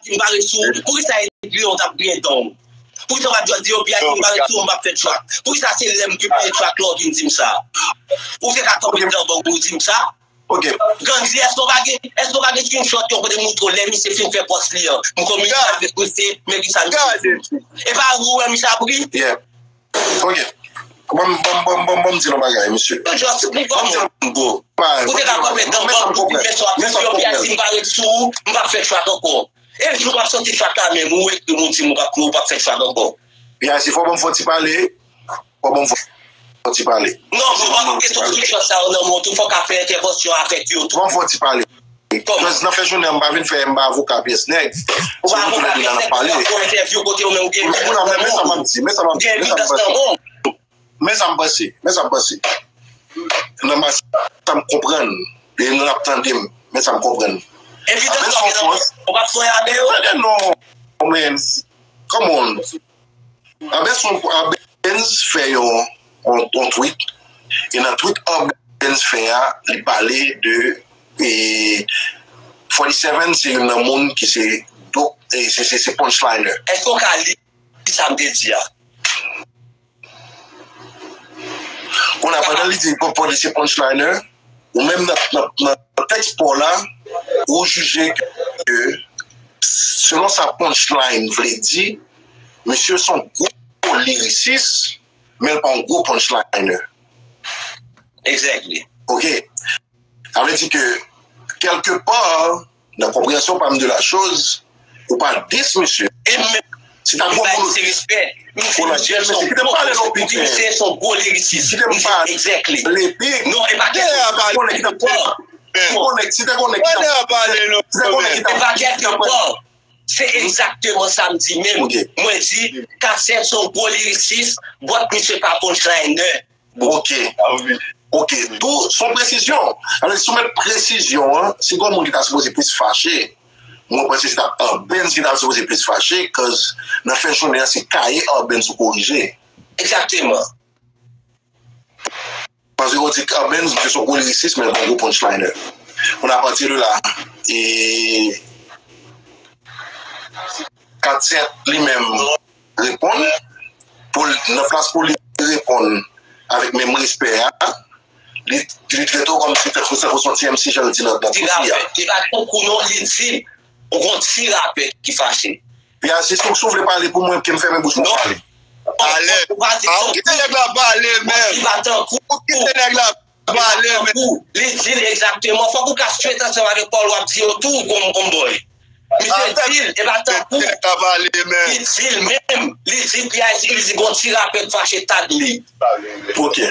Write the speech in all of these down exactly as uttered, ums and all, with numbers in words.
di m pa ret sou ou? Poukisa Edlion t ap griyen dan w? Poukisa w pa t jwenn di yo P I C m pa ret sou ou, m p ap fè track? Poukisa se lè m ki peye track la w vin di m sa? Ou te ka tonbe nan bòk pou w di m sa? Ok. Gandhi, èske w pa gen, èske w pa gen screenshot yo kote m montre w lè misye fin fè pòs li an? M kominike avèk misye, men kisa misye di. E pa ou wè misye ap ri? Yeah. Ok. Bon, bon, bon, bon, bon, m di yon bagay, mesye. Yo just li kòman, bro. Ou te ka tonbe nan bòk pou w di m sa, yo P I C m pa ret sou ou, m p ap fè track ankò. E jou w ap sòti track la menm, ou ekri m ou di m ou p ap, ou p ap fè track ankò. P I C, fò ban m fè yon ti pale. Fò ban m fè yon ti pale. Non, bro, pa gen kesyon screenshot sa yo nan men w tou, fò w ka fè entèvansyon avèk yo tou. Ban m fè yon ti pale. Kòman? Nan fen jounen an, m pa vin fè, m pa avoka pyès nèg. Ou pa avoka pyès nèg, ou pa fè entèvyou kote ou menm ou gen evidans nan men w. Ou gen evidans nan men w. Men sa m panse, men sa m panse. Nan mas sa m konprann, e nou n ap tande m, men sa m konprann. Evidans sa w gen nan men w, ou p ap sonye avè yo? Tande non, men, come on. Abens, Abens fè yon, yon, yon tweet, e nan tweet Abens fè a, li pale de, e, forty-seven se youn nan moun ki se, do, e, se, se, se punchliner. Èske w ka li sa m te di a? Kounye a, pandan li di Popoli se punchliner, ou menm nan, nan, nan tèks pa w la, ou jije ke, selon sa punchline vle di, misye se yon gwo lirisis, men l pa yon gwo punchliner. Exactly. Ok. Sa vle di ke, kèlke pa, nan konpreyansyon pa m de la choz, ou pa dis misye. Si ta gwo moun ou dis. Ou nan jèl, mesye, kite m pale non, Pete. Kite m pale, Big. Non, e pa kèk konnen ki t ap pale. Ou konnen, si te konnen ki t ap pale. Si te konnen ki t ap pale. Se egzakteman sa m di menm. Mwen di, Kasèt se yon gwo lirisis, but misye pa punchliner. Ok. Ok. Tou, se yon presizyon. Alò, si w mèt presizyon an, si gen yon moun ki ta sipoze plis fache, mwen panse se t ap Arbenz ki ta sipoze plis fache, cause nan fen jounen an, se kaye Arbenz ou korije. Egzakteman. Paske ou di Arbenz, misye se yon gwo lirisis, men l pa yon gwo punchliner. Kounye a, apati de la, e, Katsèt li menm reponn, pou l, nan plas pou li reponn avèk menm respè a, li, li trete w kòmsi tankou, tankou se yon ti M C jan l di nan, nan pwezi a. Li pa tankou non, li di, ou gon ti rapè ki fache. P I C, si w vle pale pou mwen, ke m fèmen bouch mwen pale. Alè. A, ou kite nèg la pale menm. Ou kite nèg la pale menm. Li di l egzakteman. Fòk ou ka straight ansanm avèk pawòl w ap di yo tou, gon, gon boy. Misye di l, e pa tankou. Li di l menm. Li di P I C, li di gon ti rapè k fache tag li. Ok.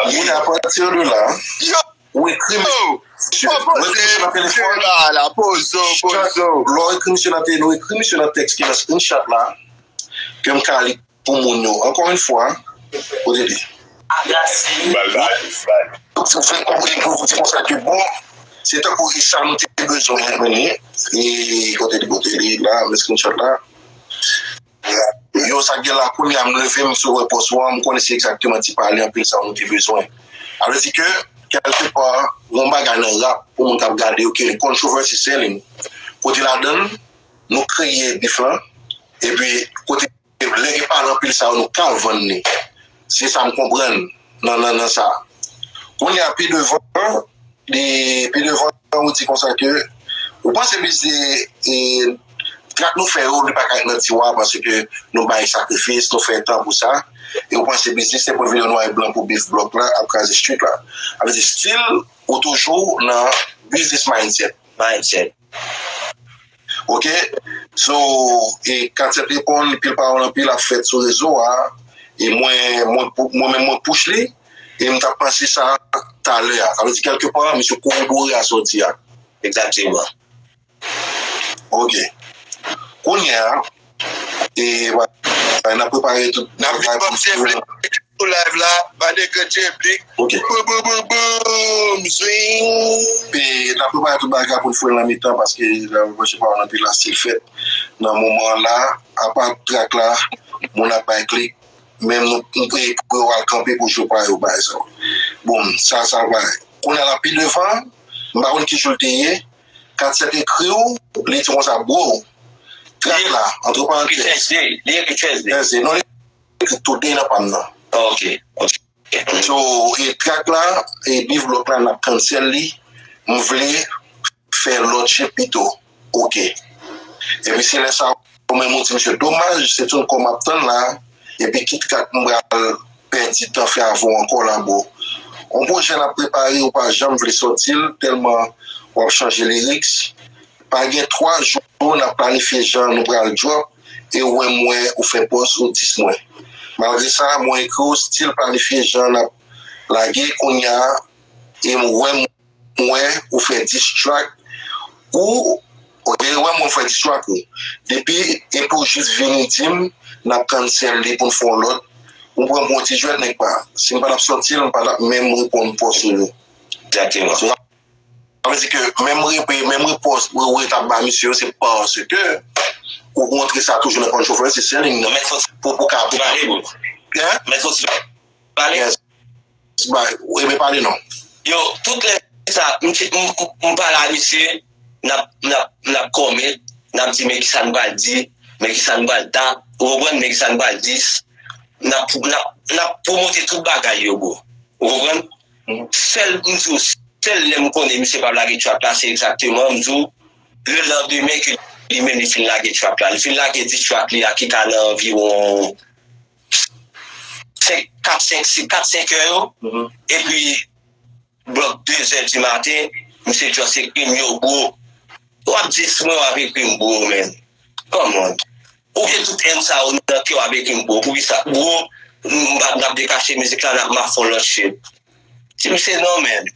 Wi, apati de la. Ou ekri misye. Ou ekri misye nan telefòn. Lè w ekri misye nan te-, nou ekri misye nan tèks ki nan screenshot la. Ke m ka li pou moun yo. Ankò yon fwa, kote li? Ou fè konprann pou di konsa ke bon, se tankou e sa nou te bezwen, men, e kote li, kote li, la, men screenshot la. Yo, sa gen la kounye a, m leve, m sot wè pòs ou an, m konnen se egzakteman ti pale anpil sa nou te bezwen. Sa vle di ke, kèlke pa, gon bagay nan rap, pou moun k ap gade yo, ki rele controversy selling. Kote ladan l, nou kreye bif lan, epi kote lè gen pale anpil sa yo, nou ka vann li. Se sa m konprann nan, nan, nan sa. Kounye a, pi devan, li, pi devan, ou di konsa ke, ou panse biznis, e, trak nou fè yo, li pa ka ret nan tiwa, paske nou bay sakrifis, nou fè tan pou sa, e ou panse biznis se pran videyo nwa e blan pou bif blòk la, ap kraze street la. Sa vle di, still, ou toujou nan business mindset. Mindset. Ok? So, e Katsèt reponn, pil pawòl anpil ap fèt sou rezo a. E mwen, mwen, pou, mwen menm, mwen push li. E m t ap panse sa talè a. Sa vle di, kèlke pa, misye kowobore a sa w di a. Egzakteman. Ok. Kounye a, e, n ap prepare tout bagay pou sou live la, pa neglije blik. Ok. Boum, boum, boum, boum, swing. E n ap prepare tout bagay pou n foure l nan mitan, paske la, mwen se pa nan pil la stil fèt. Nan moman la, apa trak la, moun ap bay klik, menm nou, nou preye pou yo al kanpe pou jou pa yo bay sa. Bon, sa, sa bay. Kounye a la pi devan, m pa konn ki jou l te ye, Kat sèt ekri w, li di konsa, bro, trak la, antre parantèz. Li ekri Thursday, li ekri Thursday. Thursday, non, li ekri today nan pa m nan. Ok, ok. So, e trak la, e Bivlòk la, n ap cancel li. M vle fè lòt shit pito. Ok. Epi se lè sa, ou menm ou di, misye, domaj, se TuneCore m ap tann la. Epi ki trak m pral pèdi tan fè avè w ankò la, bro? On pwojè n ap prepare, ou pa janm vle sòti l, tèlman w ap chanje lyrics. Pa gen twa jou, n ap planifye jan nou pral drop, e ou wè m wè ou fè pòs ou dis mwen. Malgre sa, mwen ekri w, still planifye jan n ap lage kounye a, e m wè m wè ou fè diss track ou, ok, wè mwen fè diss track ou. Depi, epi ou jis vini di m, n ap cancel li pou n fè yon lòt. Ou pran m pou yon ti jwèt, nèg pa. Si m pa t ap sòti l, m pa t ap menm reponn pòs ou yo. Exactement. So, sa vle di ke menm repe, menm repòs ou ret ap ba misye yo, se paske ou montre sa toujou nan kòn chofè, se sèl liy nan. Pou, pou ka, pou ka. Hein? Mèt Foti pale. Yes. Bay, ou ebe pale non. Yo, tout lè sa, m, m, m, m pale a misye, n ap, n ap, n ap kòmèt, n ap di, men kisa n pral di, men kisa n pral ta, ou konprann, men kisa n pral dis, n ap, n ap, n ap pwomote tout bagay yo, bro. Ou konprann? Sèl, m di w, sèl lè m konnen misye p ap lage trap la, se egzakteman, m di w, lelandemen ke li menm li fin lage trap la. Li fin lage dis trap li a ki ka nan anviwon senk, kat, senk, sis, kat, senk è yo. Epi, blòk de zè di maten, misye just ekri m yo, bro. W ap dis mwen, w ap ekri m, bro, man. Come on. Ou gen tout èn sa yo nan kè w ap ekri m, bro. Poukisa? Bro, m pa, n ap dekache mizik la, n ap, m ap fè yon lòt shit. Di misye, non, man.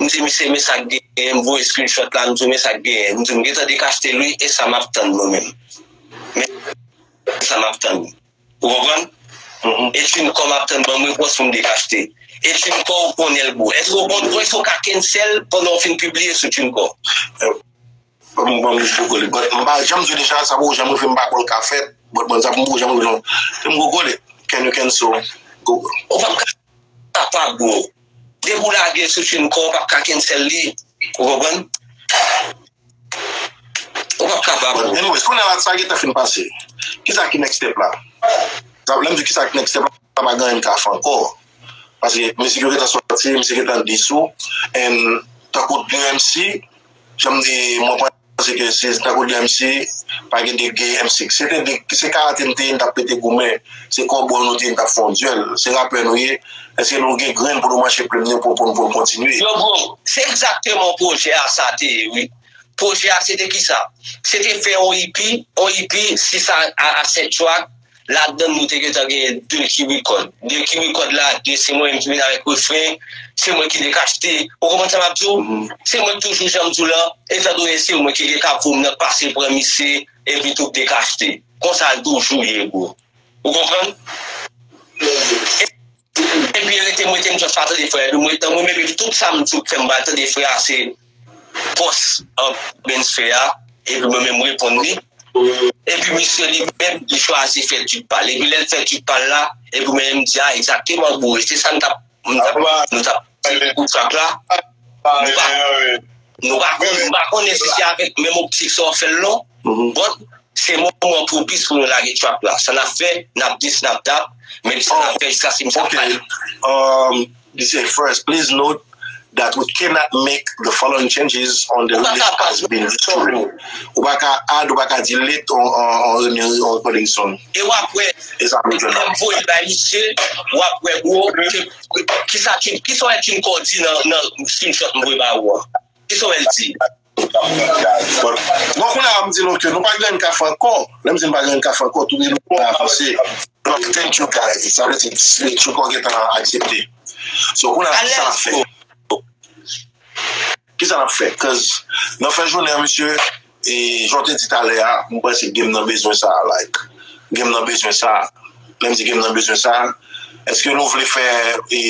M di misye, men sa k genyen, m voye screenshot la, m di w, men sa k genyen. M di w, m gentan dekachte l, wi, e sa m ap tann mwen menm. Men sa m ap tann. Ou konprann? E TuneCore m ap tann ban m repons pou m dekachte. E TuneCore ou konnen l, bro. Èske ou konn, èske ou ka cancel pandan w fin pibliye sou TuneCore? Bon, bon, m gogo li. But m pa janm di w deja, sa poko janm rive m pa kwè l ka fèt. But bon, sa m poko janm rive non. Se m gogo li. Can you cancel? Gogo. Ou p ap ka kapab, bro. Depi w lage sou TuneCore, ou p ap ka cancel li. Ou konprann? Ou p ap kapab, bro. But anyways, kounye a la sa gentan fin pase. Kisa ki next step la? Sa vle m di kisa ki next step la, pa gen anyen m ka fè ankò. Paske mizik yo gentan sòti, misye gentan disou. And tankou de M C, jan m di, mwen panse ke se tankou de M C, pa gen de gay M C. Se te de, se karate n te ye, n t ap pete goumen. Se kòbòy nou te ye, n t ap fè yon dyèl. Se rapè nou ye. Èske nou gen grenn pou nou mache plim nou pou, pou, pou nou kontinye? Yo, bro, se egzakteman pwojè a sa te ye, wi. Pwojè a se te kisa? Se te fè yon E P, yon E P, sis a, a, a sèt track, ladan nou te gentan genyen de ki record. De ki record la, de se mwen menm ki vin avèk refren, se mwen ki dekachte. Ou konprann sa m ap di w? Se mwen ki toujou, jan m di w lan, etandone se mwen ki gen kavo m nan, pase pran misye, epi tou dekachte. Konsa l toujou ye, bro. Ou konprann? Epi rete m rete m just pa tande frè. Epi m rete m rete m epi tout sa m di w k fè m pa tande frè a se pòs an Benz fè a. Epi mwen menm m reponn li. Epi misye li menm li chwazi fè tit pa l. Epi lè l fè tit pa l la, epi mwen menm m di a egzakteman bro, se sa m t ap nou t ap, nou t ap fè kout trap la. Nou pa, nou pa konn, m pa konnen si se avèk menm optik sa w fè l non. But se moman pwopis pou nou lage trap la. Sa n ap fè, n ap dis, n ap tap, men sa n ap fè jiskaske misye ap pale. Um, this is first. Please note that we cannot make the following changes on the release has been distributed. Ou pa ka add, ou pa ka delete on, on, on, on recording song. E w ap wè, e sa m jwenn la. Lè m voye bay misye, w ap wè, bro, ke, kisa ki, kisa w wè King Kò di nan, nan screenshot m voye ba ou an? Kisa w wè l di? Bon, bon, kounye a m di nou ke nou pa gen anyen ka fè ankò. Lè m di nou pa gen anyen ka fè ankò, tout moun avanse. Donk, thank you guys. Sa vle di, si King Kò gentan aksepte. So, kounye a, kisa n ap fè? Kisa n ap fè? Cause nan fen jounen an, mesye, e, jan w te di talè a, m panse game nan bezwen sa, like, game nan bezwen sa. Lè m di game nan bezwen sa, èske nou vle fè, e,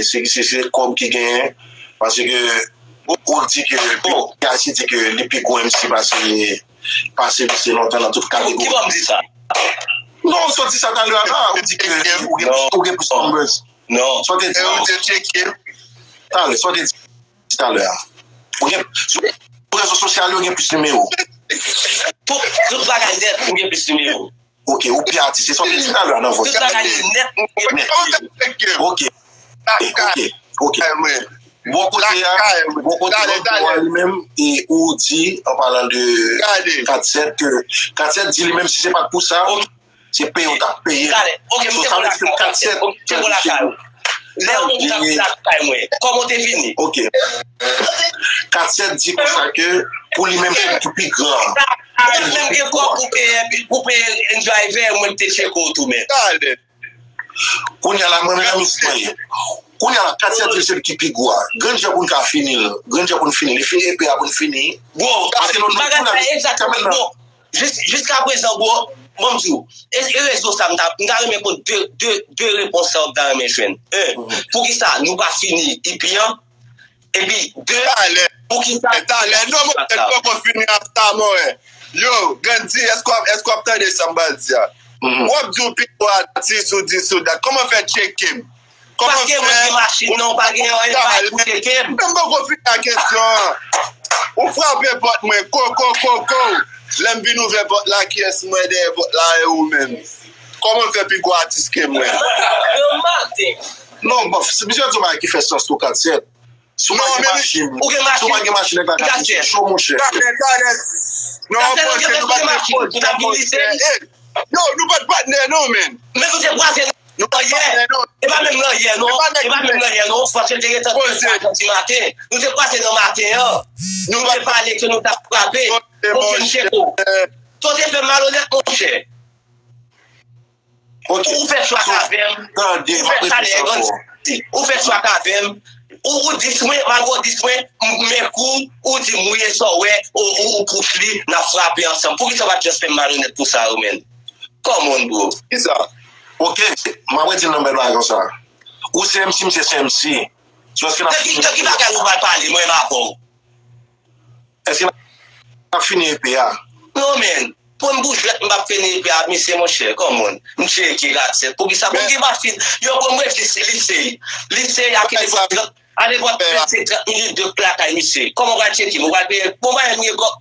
se, se, se kòb ki genyen? Paske ou di ke, P H C di ke li pi gwo M C pase, pase misye lontan nan tout kategori. Kibò m di sa? Non, sa w di sa talè a la, ou di ke ou gen, ou gen plis numbers. Non. Sa w te di, non. Talè, sa w te di talè a. Ou gen, Tout rezo sosyal yo gen plis nimewo. Tout, tout bagay nèt, ou gen plis nimewo. Ok, ou pi atis. Se sa w te di talè a nan vòt. Tout bagay nèt, ou gen plis nimewo. Ok. Ok, ok. Bò kote a, bò kote a, bò kote a li menm, e ou di, an palan de kat sèt, ke kat sèt di li menm, si se pa t pou sa, se peye w t ap peye. Gade, ok, m te bon lakay ou, m te bon lakay ou. Lè ou t ap lakay mwen, kòman w te vini? Ok. Kat sèt di konsa ke pou li menm se li ki pi gran. Ou pa t menm gen kòb pou peye, pou peye Range Rover, mwen m te tcheke w tou menm. Kounye a la, mwen menm, mwen ye. Kounye a la, kat sèt di se li ki pi gwo a. Grenn jan pou n ka fini l. Grenn jan pou n fini l. Li fini epe a pou n fini. Bro, bagay sa egzakteman, bro. Jis, jiskaprezan, bro, ban m di w, e, e rezon sa m ta, m ta renmen konn de, de, de repons sa w ta renmen jwenn. En, poukisa nou pa fini epi an? Epi, de, talè, poukisa talè, non, mwen poko fini a sa, mwen. Yo, Grandy, èske w ap, èske w ap tande sa m pral di a? W ap di w pi gwo atis, ou di sou dat. Kòman fè tcheke m? Paske mwen gen machin nan, ou pa gen anyen pou tcheke m. Men m poko fini ak kesyon an. Ou frape pòt mwen, ko, ko, ko, ko. Lè m vin ouvè pòt la, kiyès m wè dèyè pòt la, e ou menm? Kòman fè pi gwo atis ke mwen? Non, bòf, se misye di yon bagay ki fè sans tou, kat sèt. Si w pa gen machin, si w pa gen machin, nèg la ka kite cho, monchè. Talè, talè. Non, monchè, nou pa gen machin, nou ta vin lise. Yo, nou pa t patnè non, men. Men nou te kwaze nan yè. E pa menm nan yè non. E pa menm nan yè non. Paske te gentan deja nan ti maten. Nou te kwaze nan maten an. Nou te pale ke nou t ap frape. Monchè, m tcheke w. Sa w te fè malonèt, monchè. Ou fè chwa avè m. Ou fè chwa avè m. Ou fè chwa avè m. Ou, ou dis mwen, malgre w dis mwen, m, men kou, ou di m wi e sa w wè, ou, ou, ou pous li, n ap frape ansanm. Poukisa w pa t just fè m malonèt pou sa, Romen? Come on, bro. Kisa? Ok, m ap redi l nan bèl bagay konsa. Ou se M C, misye se M C. Se paske n ap fini. De ki bagay ou pral pale, mwen menm avè w? Èske n ap fini epe a? Non, men. Pran m pou jwèt, m p ap fini epe a, misye, monchè. Come on. M tcheke kat sèt. Poukisa? Pou ki machin? Yo, bon, mwen, lise, lise. Lise, a ki lepòk trant, a lepòk vennsenk, trant minit de lakay misye. Kòman w pral tcheke m? Ou pral peye? Bon, mwen, m gen kòb.